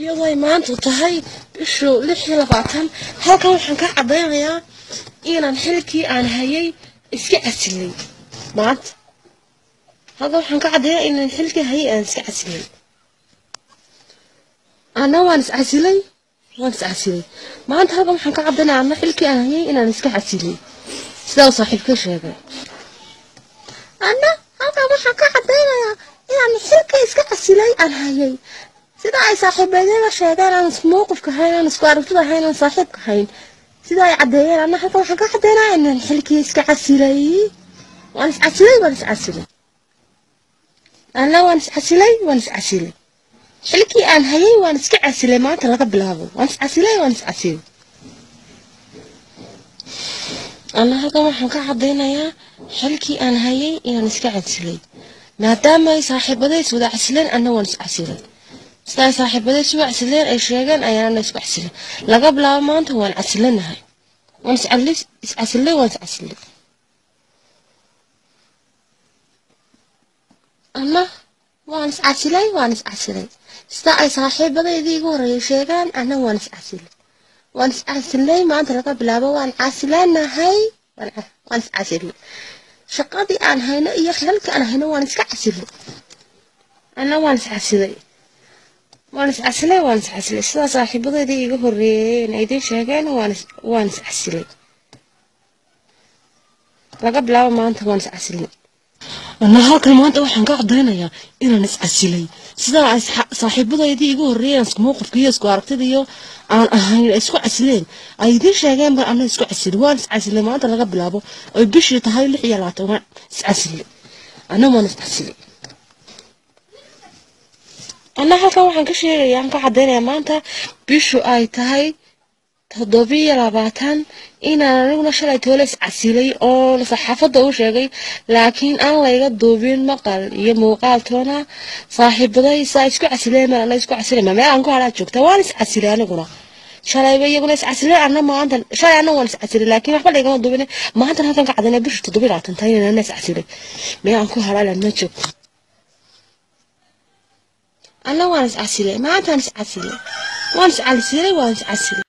Iyadoo ay maanta tahay bishu 26, halkan waxaan ka cadaynayaa inaan xilkii aan hayay iska casilay maanta. Halkan waxaan ka cadaynayaa inaan xilkii hayay aan iska casilay. Ana waan is casilay, waan is casilay maanta. Halkan waxaan ka cadaynayaa ana xilkii aan hayay inaan iska casilay, sidaa uu saaxiibka sheegay. Ana halkan waxaan ka cadaynayaa inaan xilkii iska casilay aan hayay, sida ay saaxiibadeeda sheegeen. Aan isku mowqifka hayn, aan isku aragtida hayn, aan saaxiibka hayn, sida ay caddeeyeen. Ana halkan waxaan ka cadeynayaa inaan xilkii iska casilay. Waan is casilay, waan is casilay. Ana waan is casilay, waan is casilay. Xilkii aan hayay waan iska casilay maanta laga bilaabo. Waan is casilay, waan is casilay. Ana halkan waxaan ka cadaynayaa xilkii aan hayay inaan iska casilay, maadaama ay saaxiibaday is wada casileen. Ana waan is casilay sida ay saaxiibaday isu casileen ay sheegeen, ayaana isku casilay laga bilaabo maanta. Waan casilanahay, waan is casilay, waan is casilay. Ana waan is casilay, waan is casilay sida ay saaxiibadaydii igu horreeyay sheegaan. Ana waan is casilay, waan is casilay maanta laga bilaabo. Waan casilanahay, waan is casilay. Shaqadii aan hayno iyo xilalkii aan hayno waan iska casilay. Ana waan is casilay, waan is casilay, waan is casilay sidaa saaxiibadeydii iga horreeyeen ay idiin sheegeen. Waan is casilay laga bilaabo maanta, waan is casilay. Ana halkan maanta waxaan ka cadaynayaa inaan is casilay sidaa ay saaxiibadeydii iga horreeyeen, isku mowqifka iyo isku aragtida iyo aan ahayn, ay isku casileen ay idiin sheegeen bar. Ana isku casilay, waan is casilay maanta laga bilaabo oy bishii tahay 26. Waan is casilay, ana waan is casilay. Ana halkan waxaan ka sheegayaa, aan ka cadaynayaa maanta bishu ay tahay 27 inaan aniguna shalay toole is casilay oo saxaafadda u sheegay, laakiin aan layga duubin maqal iyo muuqaal toona. Saaxiibaday saa isku casileen ana isku casilay. Ma meel aan ku hadhaa joogta? Waan is casilay aniguna shalayba, iyaguna is casilay, ana maanta. Shalay ana waan is casilay, laakiin waxba laygama duubin. Maantana halkan ka cadaynaya bishu 27 tahay inaan ana is casilay. Meel aan ku hadhaa ma joogto. Ana waan is casilay maantaan, is casilay, waan is casilay, waan is casilay.